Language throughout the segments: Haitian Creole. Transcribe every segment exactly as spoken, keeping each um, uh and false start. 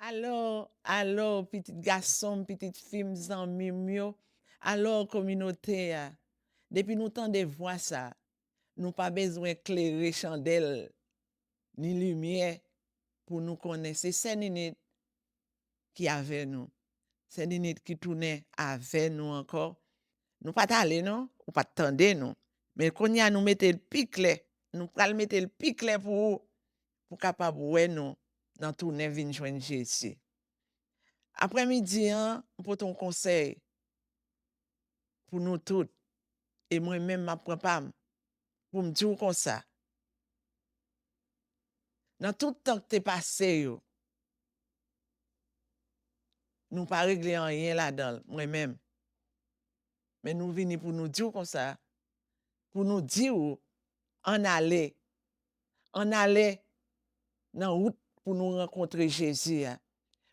Alò, alò, pitit gason m, pitit fi m, zanmi m yo, alò, kominote a, depi nou tande vwa sa, nou pa bezwen klere chandèl ni limyè pou nou konnen se Sè Ninit ki avè nou. Sè Ninit ki tounen avè nou ankò. Nou pa t ale non, ou pa t tande nou. Men kounye a nou mete l pi klè. Nou pral mete l pi klè pou ou, pou w kapab wè nou nan tounen vin jwenn Jezi. Aprèmidi an, m pote yon konsèy pou nou tout. E mwen menm, m ap pran pa m pou m di w konsa. Nan tout tan k te pase yo, nou pa regle anyen ladan l, mwen menm. Men nou vini pou nou di w konsa, pou nou di w, ann ale, ann ale nan wout pou nou rankontre Jezi a.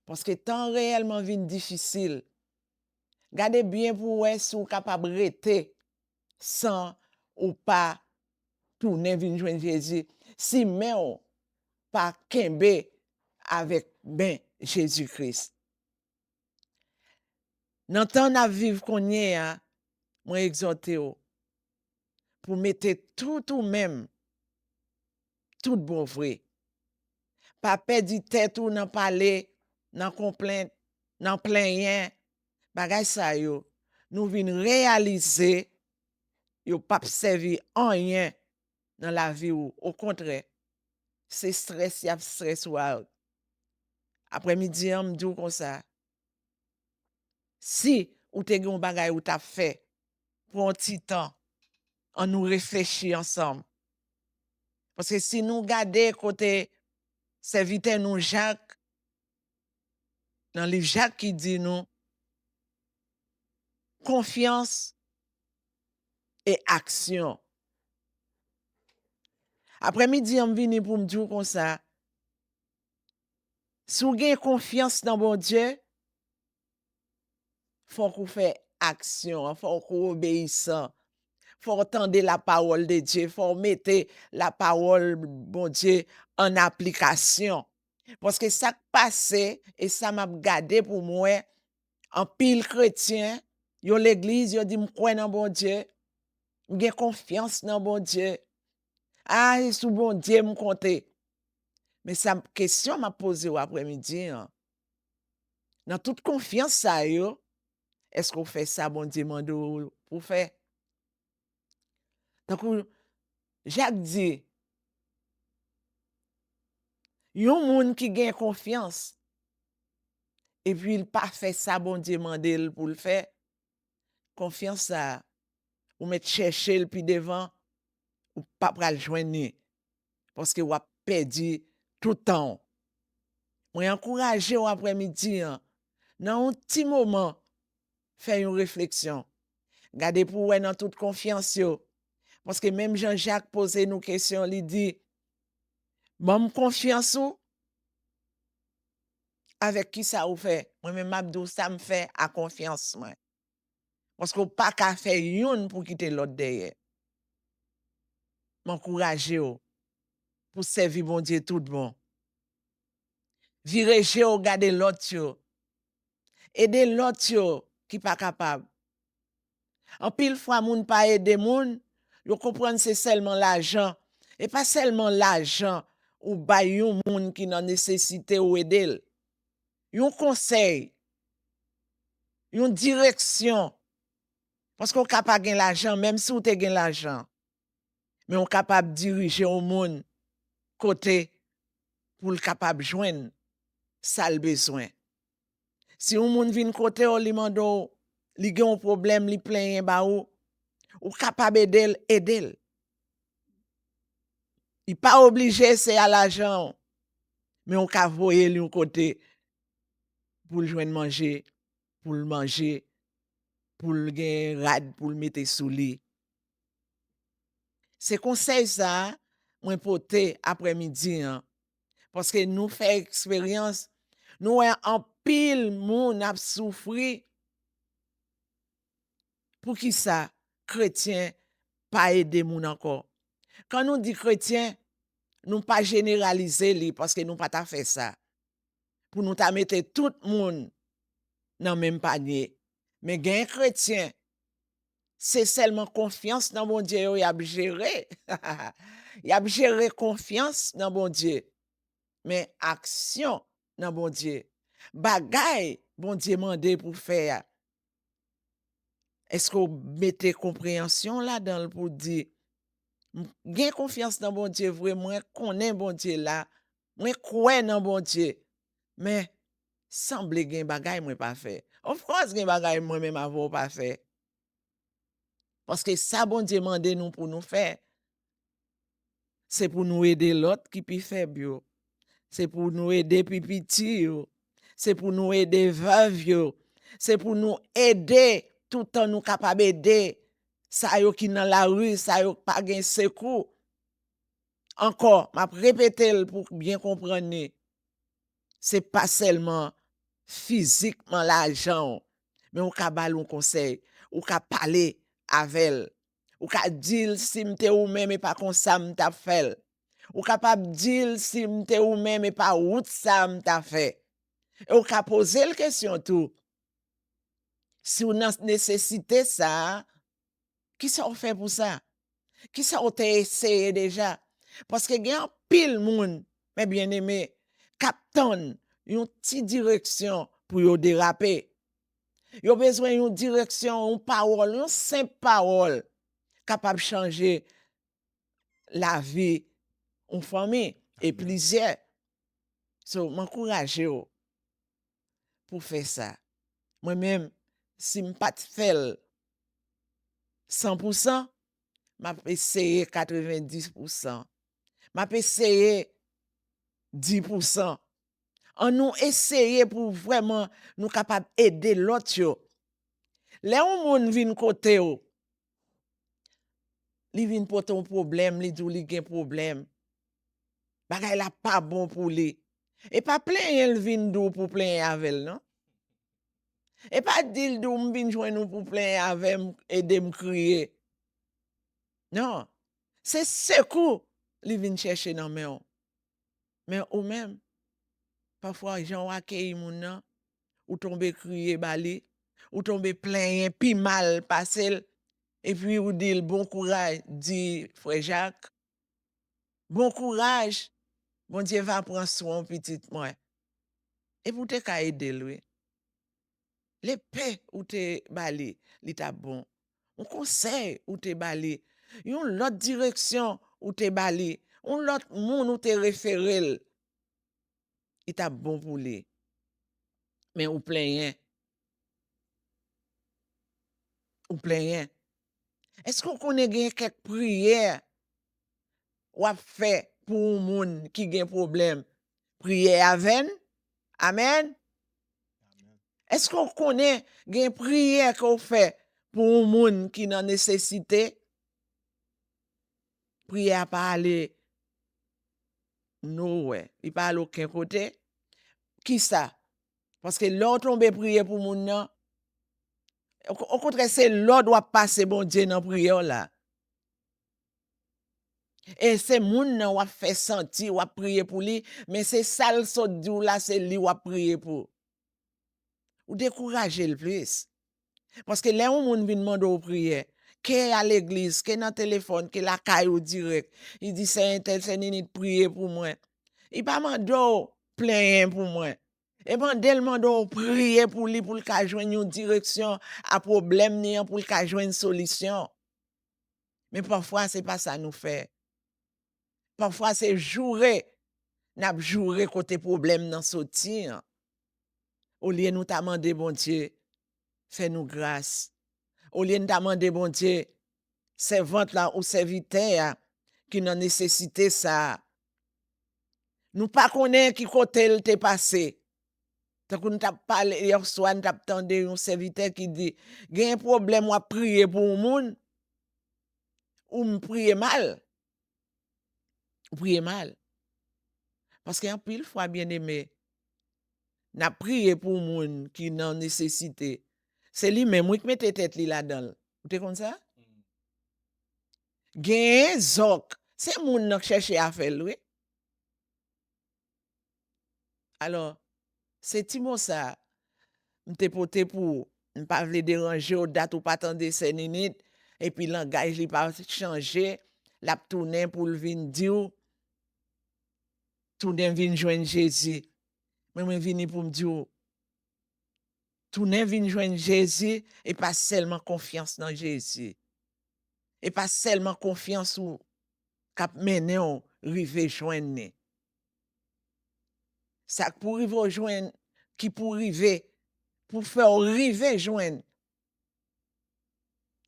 Paske tan reyèlman vin difisil. Gade byen pou w wè si w kapab rete san ou pa tounen vin jwenn Jezi, si men w pa kenbe avèk men Jezi Kris. Nan tan n ap viv kounye a, mwen egzòte w pou mete tout ou menm tout bon vre. Pa pèdi tèt ou nan pale, nan konplent, nan plenyen. Bagay sa yo, nou vin reyalize yo p ap sèvi anyen nan lavi w. Okontrè, se strès y ap strès ou out. Aprèmidi an, m di w konsa, si ou te gen yon bagay ou t ap fè, pran yon ti tan, ann nou reflechi ansanm. Paske si nou gade kote sèvitè nou Jak, nan liv Jak ki di nou, konfyans e aksyon. Aprèmidi an, m vini pou m di w konsa, si w gen konfyans nan Bondye, fòk ou fè aksyon an, fòk ou obeyisan, fò w tande lapawòl de Dye, fò w mete lapawòl Bondye an aplikasyon. Paske sa k pase, e sa m ap gade pou m wè, anpil kretyen, yo legliz, yo di, "M kwè nan Bondye, m gen konfyans nan Bondye. A, e sou Bondye m konte." Men sa, kesyon m ap poze w aprèmidi an, nan tout konfyans sa yo, èske w fè sa Bondye mande w pou w fè? Tankou Jak di, yon moun ki gen konfyans, epi l pa fè sa Bondye mande l pou l fè, konfyans sa a, ou mèt chèche l pi devan, ou pa pral jwenn li, paske w ap pèdi tout tan w. Mwen ankouraje w aprèmidi an, nan yon ti moman, fè yon refleksyon. Gade pou w wè nan tout konfyans yo. Paske menm jan Jak poze nou kesyon, li di, "Ban m konfyans ou, avèk ki sa ou fè?" Mwen menm, m ap di w sa m fè a konfyans mwen. Paske w pa ka fè youn pou kite lòt dèyè. M ankouraje w pou sèvi Bondye tout bon. Vire je w gade lòt yo. Ede lòt yo ki pa kapab. Anpil fwa, moun pa ede moun, yo konprann se sèlman lajan. E pa sèlman lajan ou bay yon moun ki nan nesesite, ou ede l. Yon konsèy, yon direksyon. Paske w ka pa gen lajan, menm si w te gen lajan. Men w kapab dirije yon moun kote pou l kapab jwenn sa l bezwen. Si yon moun vin kote w, li mande w, li gen yon pwoblèm, li plenyen ba ou, ou kapab ede l, ede l. Li pa oblije se a lajan w, men w ka voye l yon kote pou l jwenn manje, pou l manje, pou l gen rad pou l mete sou li. Se konsèy sa a mwen pote aprèmidi an, paske nou fè eksperyans, nou wè anpil moun ap soufri. Poukisa kretyen pa ede moun ankò? Kan nou di kretyen, nou pa jeneralize li, paske nou pa ta fè sa. pou nou ta mete tout moun nan menm panye. Men gen kretyen, se sèlman konfyans nan Bondye yo y ap jere. Y ap jere konfyans nan Bondye. Men aksyon nan Bondye. Bagay Bondye mande pou fè a. Èske w mete konpreyansyon ladan l pou di, "M gen konfyans nan Bondye vre, mwen konnen Bondye la, mwen kwè nan Bondye, men sanble gen bagay mwen pa fè." Of course, gen bagay mwen menm avè w pa fè. Paske sa Bondye mande nou pou nou fè, se pou nou ede lòt ki pi fèb yo. Se pou nou ede pi piti yo. Se pou nou ede vèv yo. Se pou nou ede toutan nou kapab ede sa yo ki nan lari, sa yo k pa gen sekou. Ankò, m ap repete l pou w byen konprann li. Se pa sèlman fizikman lajan w, men ou ka ba l yon konsèy, ou ka pale avè l, ou ka di l, "Si m te ou menm, e pa konsa m t ap fè l." Ou kapab di l, "Si m te ou menm, e pa wout sa a m ta fè." E ou ka poze l kesyon tou. Si w nan nesesite sa a, kisa w fè pou sa? Kisa w te eseye deja? Paske gen anpil moun, men byeneme, k ap tann yon ti direksyon pou yo derape. Yo bezwen yon direksyon, yon pawòl, yon senp pawòl kapab chanje lavi yon fanmi e plizyè. So, m ankouraje w pou fè sa. Mwen menm, si m pa t fè l san pou san, m ap eseye katrevenndis pou san. M ap eseye dis pou san. Ann nou eseye pou vrèman nou kapab ede lòt yo. Lè yon moun vin kote w, li vin pote yon pwoblèm, li di w li gen pwoblèm. Bagay la pa bon pou li. E pa plenyen l vin di w pou plenyen avè l, non. E pa di l di w, "M vin jwenn ou pou plenyen avè m, ede m kriye." Non. Se sekou li vin chèche nan men w. Men ou menm, pafwa jan w akeyi moun nan, ou tonbe kriye ba li, ou tonbe plenyen pi mal pase l, epi ou di l, "Bon kouraj," di frè Jak, "Bon kouraj, Bondye va pran swen w, pitit mwen." Epi ou te ka ede l, wi. Lepe ou te ba li, li t ap bon. Yon konsèy ou te ba li, yon lòt direksyon ou te ba li, yon lòt moun ou te refere l, li t ap bon pou li. Men ou plenyen. Ou plenyen. Èske w konnen gen kèk priyè w ap fè pou yon moun ki gen pwoblèm? Priyè avè n? Amèn? Èske w konnen gen priyè ke w fè pou yon moun ki nan nesesite? Priyè a pa ale nowhere, li pa ale okenn kote. Kisa? Paske lè w tonbe priye pou moun nan, o, okontrè, se lòd w ap pase Bondye nan priyè w la. E se moun nan w ap fè santi w ap priye pou li, men se sa l sot di w la, se li w ap priye pou. Ou dekouraje l plis. Paske lè yon moun vin mande w priyè, ke a legliz, ke nan telefòn, ke lakay ou dirèk, li di, "Sè entèl, sè Ninit, priye pou mwen." Li pa mande w plenyen pou mwen. E mande l, mande w priye pou li, pou l ka jwenn yon direksyon a pwoblèm li an, pou l ka jwenn solisyon. Men pafwa, se pa sa nou fè. Pafwa, se joure n ap joure kote pwoblèm nan soti an. Olye nou ta mande Bondye fè nou gras, olye n ta mande Bondye, sèvant la ou sèvitè a ki nan nesesite sa a, nou pa konnen ki kote l te pase. Tankou n t ap pale yèswa, n t ap tande yon sèvitè ki di, "Gen pwoblèm, w ap priye pou yon moun, ou m priye mal." Ou priye mal. Paske anpil fwa, byeneme, n ap priye pou moun ki nan nesesite. Se li menm, wi, k mete tèt li ladan l. Ou te konn sa? Genyen zòk, se moun nan k chèche afè l, wi. Alò, Se ti mo sa a m te pote pou ou. M pa vle deranje w, dat ou pa tande Sè Ninit, epi langaj li pa chanje, l ap tounen pou l vin di w, tounen vin jwenn Jezi. Men mwen vini pou m di w, tounen vin jwenn Jezi, e pa sèlman konfyans nan Jezi. E pa sèlman konfyans ou k ap mennen w rive jwenn li. Sa k pou rive w jwenn, ki pou rive, pou fè w rive jwenn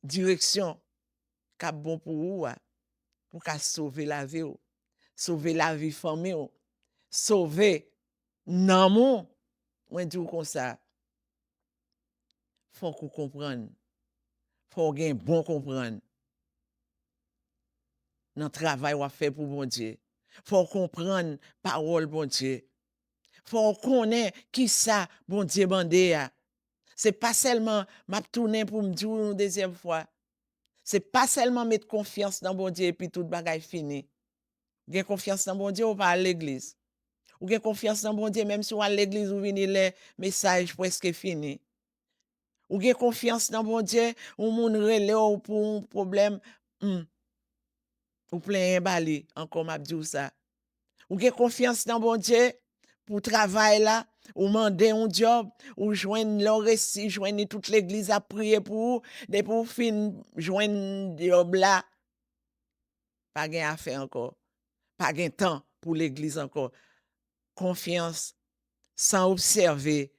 direksyon k ap bon pou ou a, pou ka sove lavi w, sove lavi fanmi w, sove nanm ou. Mwen di w konsa, fòk ou konprann. Fò w gen bon konprann nan travay w ap fè pou Bondye. Fò w konprann pawòl Bondye. Fò w konnen kisa Bondye mande a. Se pa sèlman m ap tounen pou m di w yon dezyèm fwa. Se pa sèlman met konfyans nan Bondye epi tout bagay fini. Gen konfyans nan Bondye, ou pa al legliz. Ou gen konfyans nan Bondye, menm si w al legliz, ou vini lè mesaj prèske fini. Ou gen konfyans nan Bondye, yon moun rele w pou yon pwoblèm, hmm, ou plenyen ba li, ankò m ap di w sa. Ou gen konfyans nan Bondye pou travay la, ou mande yon djòb, ou jwenn, lè w resi jwenn li, tout legliz ap priye pou ou, depi w fin jwenn djòb la, pa gen afè ankò, pa gen tan pou legliz ankò. Konfyans san obsève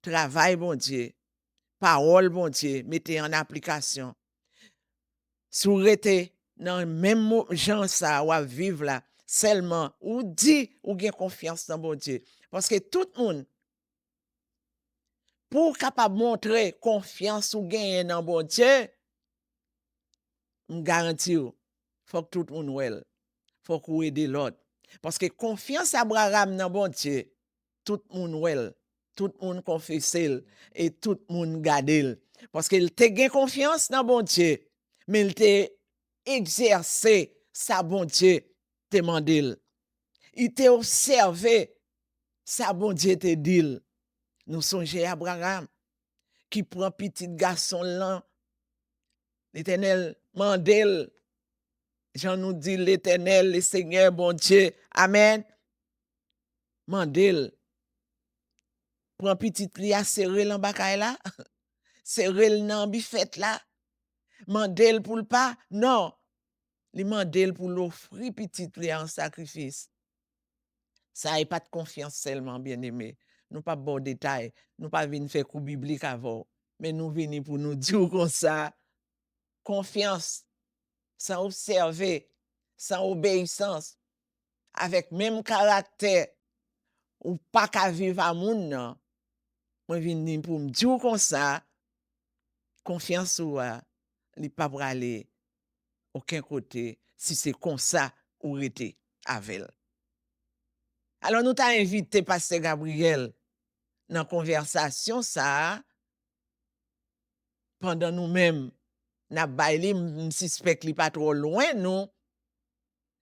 travay Bondye, pawòl Bondye, mete an aplikasyon. Si w rete nan menm mo-, jan sa w ap viv la, sèlman ou di ou gen konfyans nan Bondye. Paske tout moun, pou w kapab montre konfyans ou genyen nan Bondye, m garanti w, fòk tout moun wè l. Fòk ou ede lòt. Paske konfyans Abraram nan Bondye, tout moun wè l, tout moun konfese l, e tout moun gade l. Paske l te gen konfyans nan Bondye, men l te egzèse sa Bondye te mande l. Li te obsève sa Bondye te di l. Nou sonje Abraram ki pran pitit gason l lan. Letènèl mande l, jan nou di Letènèl, le Senyè Bondye, amèn, mande l, pran pitit li a, sere l anba kay la, sere l nan bifèt la, mande l pou l pa, non, li mande l pou l ofri pitit li a an sakrifis. Sa e pa t konfyans sèlman, byeneme. Nou p ap ba w detay, nou pa vin fè kou biblik avè w, men nou vini pou nou di w konsa, konfyans san obsève, san obeyisans, avèk menm karaktè ou pa ka viv a moun nan, mwen vini pou m di w konsa, konfyans ou a, li pa prale okenn kote si se konsa ou rete avè l. Alò, nou ta envite Pastè Gabriel nan konvèsasyon sa a, pandan nou menm n ap bay li, m, m sispèk li pa twò lwen nou.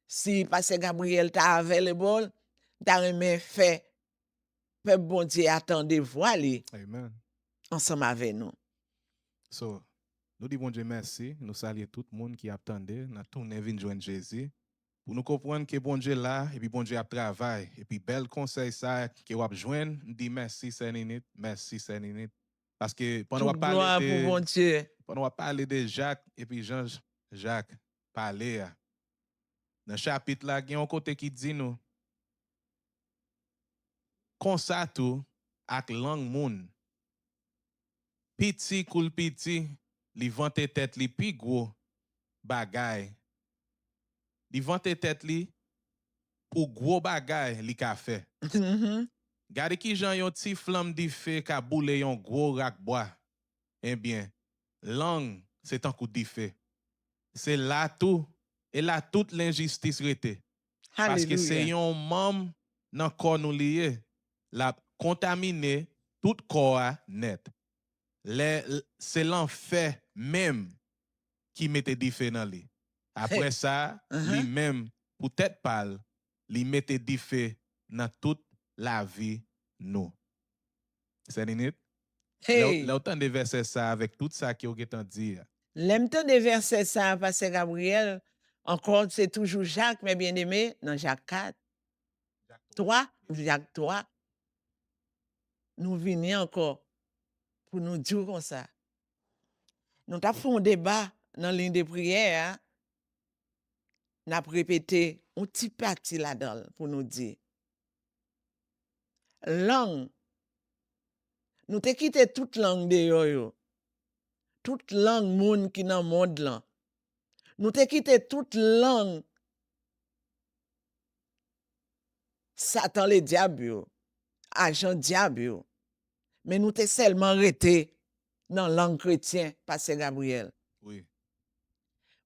Si Pastè Gabriel ta available, m ta renmen fè pèp Bondye a tande vwa li Amen. Ansanm avè nou. So, nou di Bondye mèsi, nou salye tout moun ki ap tande nan Tounen Vin Jwenn Jezi. Pou nou konprann ke Bondye la, epi Bondye ap travay, epi bèl konsèy sa ke w ap jwenn, m di mèsi Sè Ninit, mèsi Sè Ninit. Paske pandan w ap pale de, pandan w ap pale de Jak, epi jan Jak pale a, nan chapit la, gen yon kote ki di nou, konsa tou ak lang moun. Piti kou l piti, li vante tèt li pi gwo bagay. Li vante tèt li pou gwo bagay li ka fè. Gade kijan yon ti flanm dife ka boule yon gwo rak bwa. Ebyen, lang se tankou dife. Se la tou, e la tout lenjistis rete. Paske se yon manm nan kò nou li ye. L ap kontamine tout kò a nèt. Lè se lanfè menm ki mete dife nan li. Apre sa, li menm, pou tèt pa l, li mete dife nan tout lavi nou. Sè Ninit, lè w tande vèsè sa avèk tout sa ke w gentan di a. Lè m tande vèsè sa, Pastè Gabriel, ankò, se toujou Jak, men byeneme, nan Jak kat, twa, Jak twa, nou vini ankò pou nou di w konsa. Nou t ap fè yon deba nan liy de priyè a, n ap repete yon ti pati ladan l pou nou di. Lang. Nou te kite tout lang deyò yo. Tout lang moun ki nan mond lan. Nou te kite tout lang Satan ledyab yo, ajan dyab yo. Men nou te sèlman rete nan lang kretyen, Pastè Gabriel. Wi.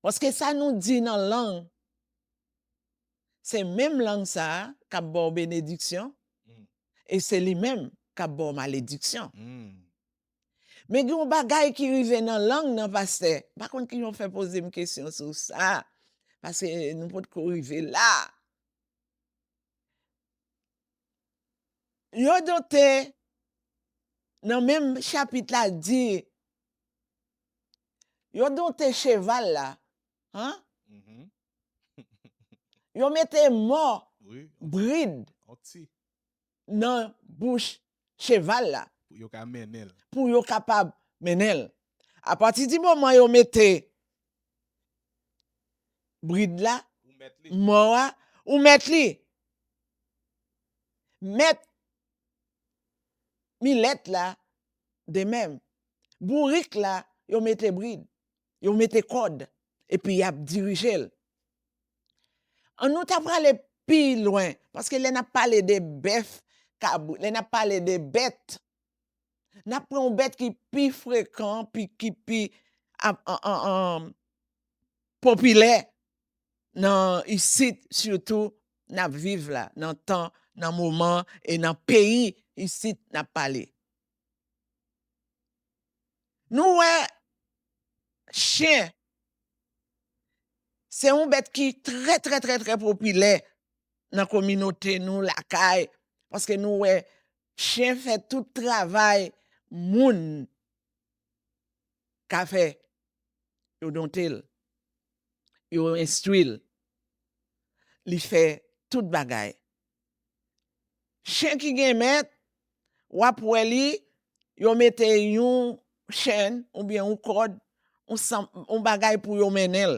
Paske sa nou di nan lang, se menm lang sa a k ap ba w benediksyon, e se li menm k ap ba w malediksyon. Men gen yon bagay ki rive nan lang nan, pastè. M pa konn kijan w fè poze m kesyon sou sa, paske nou potko rive la. Yo dote, nan menm chapit la, di, yo dote cheval la, an? Yo mete mò, brid, nan bouch cheval la pou yo ka mennen l, pou yo kapab mennen l. Apati di moman yo mete brid la, mò a, ou mèt li. Mèt milèt la, de menm. Bourik la, yo mete brid, yo mete kòd, epi y ap dirije l. An nou ta prale pi lwen, paske lè n ap pale de bèf, kabri, lè n ap pale de bèt, n ap pran yon bèt ki pi frekan, pi, ki pi, a, a, a, a, popilè nan isit, sitou n ap viv la, nan tan, nan moman, e nan peyi isit n ap pale. Nou wè chen, se yon bèt ki trè, trè, trè, trè popilè nan kominote nou lakay, paske nou wè chen fè tout travay moun ka fè. Yo donte l, yo enstwi l, li fè tout bagay. Chen ki gen mèt, w ap wè li, yo mete yon chèn oubyen yon kòd, yon sanm, yon bagay pou yo mennen l.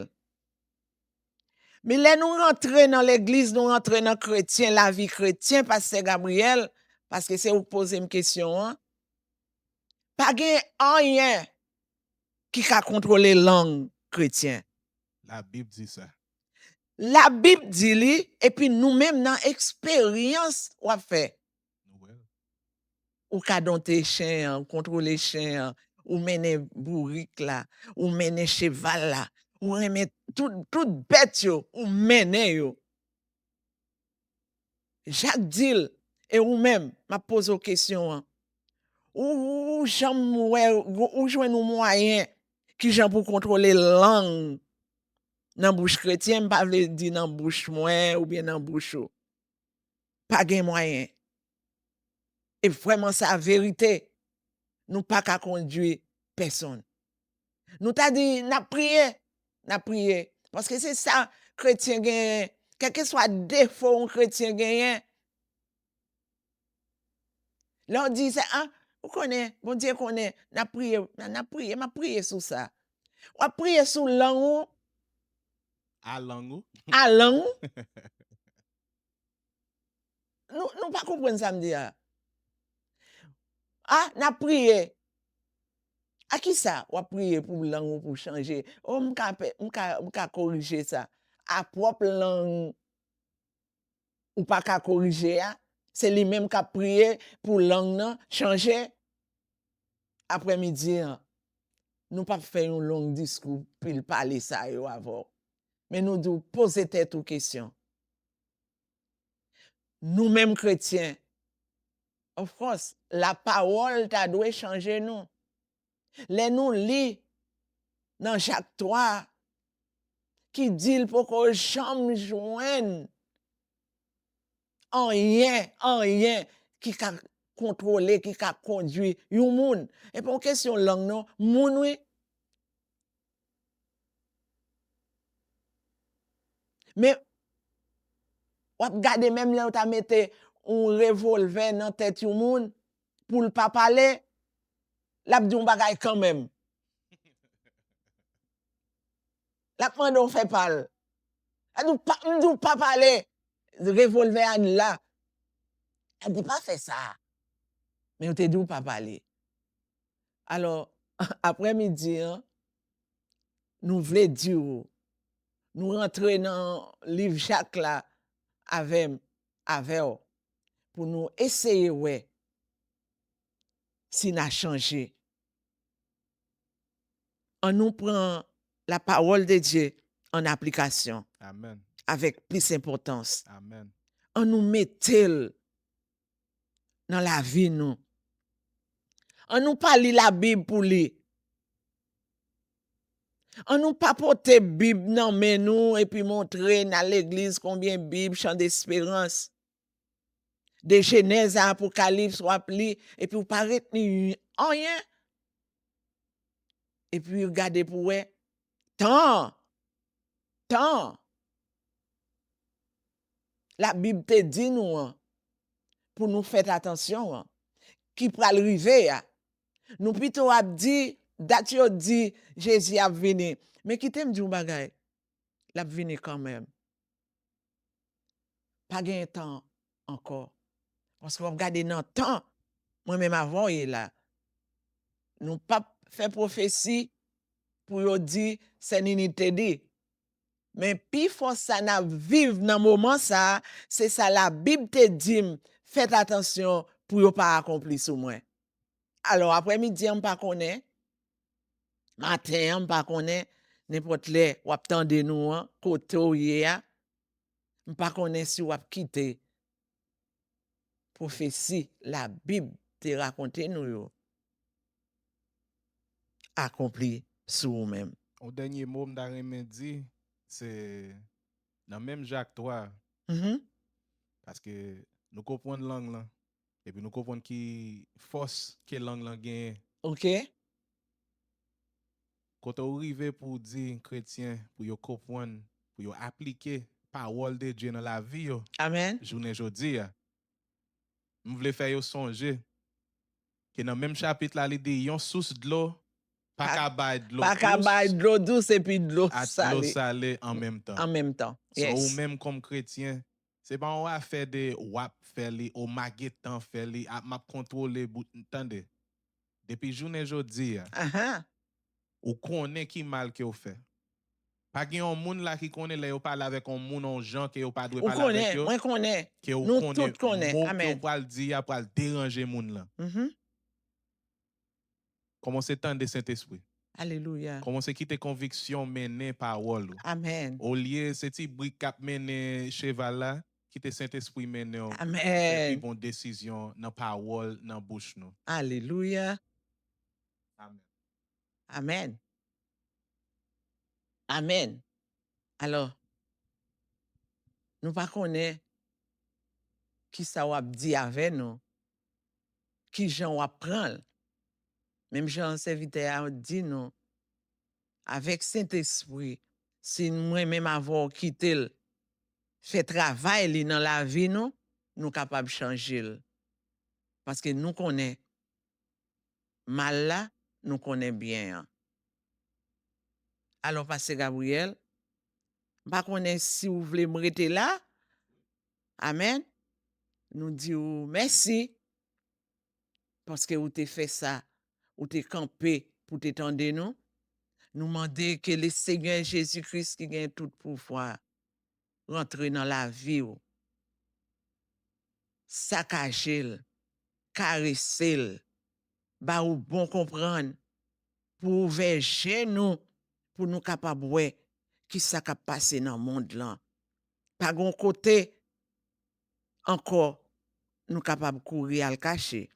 Men lè nou rantre nan legliz, nou rantre nan kretyen, lavi kretyen, Pastè Gabriel, paske se ou k poze m kesyon an, pa gen anyen ki ka kontwole lang kretyen. Labib di sa. Labib di li, epi nou menm nan eksperyans w ap fè. Nou wè l. Ou ka donte chen an, ou kontwole chen an, ou mennen bourik la, ou mennen cheval la, ou renmen tout, tout bèt yo, ou mennen yo. Jak di l, e ou menm, m ap poze w kesyon an. Ou, ou, ou janm wè, ou jwenn yon mwayen kijan pou kontwole lang nan bouch kretyen, m pa vle di nan bouch mwen oubyen nan bouch ou. Pa gen mwayen. E vrèman sa verite. Nou pa ka kondui pèsonn. Nou ta di, n ap priye, n ap priye. Paske se sa kretyen genyen. Kèlkeswa defo yon kretyen genyen, lè w di sa, a, ou konnen, Bondye konnen, n ap priye, n, n ap priye, m ap priye sou sa. W ap priye sou lang ou. A lang ou. A lang ou. Nou, nou pa konprann sa m di a. A, n ap priye. A kisa w ap priye pou lang ou pou chanje? O, m ka, m ka, m ka korije sa. A pwòp lang ou pa ka korije a, se li menm k ap priye pou lang nan chanje. Aprèmidi an, nou p ap fè yon long diskou, pil pale sa yo avè w. Men nou di w poze tèt ou kesyon. Nou menm kretyen, of course, lapawòl ta dwe chanje nou. Lè nou li nan Jak twa, ki di l poko janm jwenn anyen, anyen ki ka kontwole, ki ka kondui yon moun. E pa yon kesyon lang, non. Moun, wi. Men, w ap gade, menm lè yo ta mete yon revòlvè nan tèt yon moun, pou l pa pale, l ap di yon bagay kanmenm. L ap mande w fè pa l. L ap di w pa, m di w pa pale. Revòlvè a la. L ap di pa fè sa. Men yo te di w pa pale. Alò, aprèmidi an, nou vle di w, nou rantre nan liv Jak la avè m, avè w, pou nou eseye wè si n a chanje. An nou pran la parole de Dieu an aplikasyon Amèn. Avèk plis enpòtans. Amèn. An nou mete l nan lavi nou. An nou pa li Labib pou li. An nou pa pote Bib nan men nou epi montre n al legliz konbyen Bib, Chan Desperans, de Jenèz a Apokalips w ap li, epi w pa retni anyen. Epi w gade pou wè tan, tan Labib te di nou an, pou nou fèt atansyon an, ki pral rive a. Nou pito ap di, dat yo di Jezi ap vini. Men kite m di w bagay, l ap vini kanmenm. Pa gen tan ankò. Paske w ap gade nan tan, mwen menm avè w ye la. Nou p ap fè pwofesi pou yo di, Sè Nini te di. Men pifò sa n ap viv nan moman sa a, se sa Labib te di m, fèt atansyon pou yo pa akonpli sou mwen. Alò, aprèmidi an, m pa konnen, maten an, m pa konnen, nenpòt lè w ap tande nou an, kote w ye a, m pa konnen si w ap kite pwofesi Labib te rakonte nou yo akonpli sou ou menm. Yon dènye mo m ta renmen di, se nan menm Jak twa, Mhm. paske nou konprann lang lan, epi nou konprann ki fòs ke lang lan genyen. Ok. Kote w rive pou w di kretyen pou yo konprann, pou yo aplike pawòl de Dye nan lavi yo Amèn. Jounen jodi a. M vle fè yo sonje ke nan menm chapit la, li di yon sous dlo pa Pa- ka bay dlo Pa ka dous bay dlo dous epi dlo ak dlo sale sale an menm tan. An menm tan. So, ou Yes. menm kòm kretyen, se pa yon afè de w ap fè li, o m a gentan fè li, a, m ap kontwole bout, tande. Depi jounen jodi a, Ahan. ou konnen ki mal ke w fè. Pa gen yon moun la ki konnen lè yo pale avèk yon moun yon jan ke yo pa dwe Ou pale konnen, avèk yo, mwen konnen. ke w Nou konnen tout konnen. mo ke Amèn. w pral di a pral deranje moun lan. Mhm. Kòmanse tande Sentespri. Alelouya. Kòmanse kite konviksyon mennen pawòl ou. Amèn. Olye se ti brik k ap mennen cheval la, kite Sentespri mennen w fè pi Amèn. bon desizyon nan pawòl nan bouch nou. Alelouya. Amèn. Amèn. Amèn. Alò, nou pa konnen ki sa w ap di avè nou, ki jan w ap pran l. Menm jan sèvitè a di nou, avèk Sentespri, si mwen menm avè w kite l fè travay li nan lavi nou, nou kapab chanje l. Paske nou konnen mal la, nou konnen byen an. Alò, Pastè Gabriel, m pa konnen si w vle m rete la. Amèn. Nou di w mèsi paske ou te fè sa, ou te kanpe pou te tande nou. Nou mande ke le Senyè Jezi Kris ki gen tout pouvwa rantre nan lavi w, sakaje l, karese l, ba ou bon konprann, pou ouvè je nou, pou nou kapab wè ki sa k ap pase nan mond lan. Pa gen yon kote ankò nou kapab kouri al kache.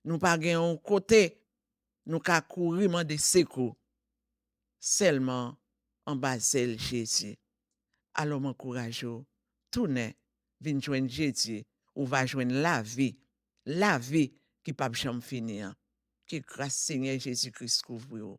Nou pa gen yon kote nou ka kouri mande sekou. Sèlman anba zèl Jezi. Alò, m ankouraje w, tounen, vin jwenn Jezi, ou va jwenn lavi, lavi ki p ap janm fini an. Ke gras Senyè Jezi Kris kouvri w.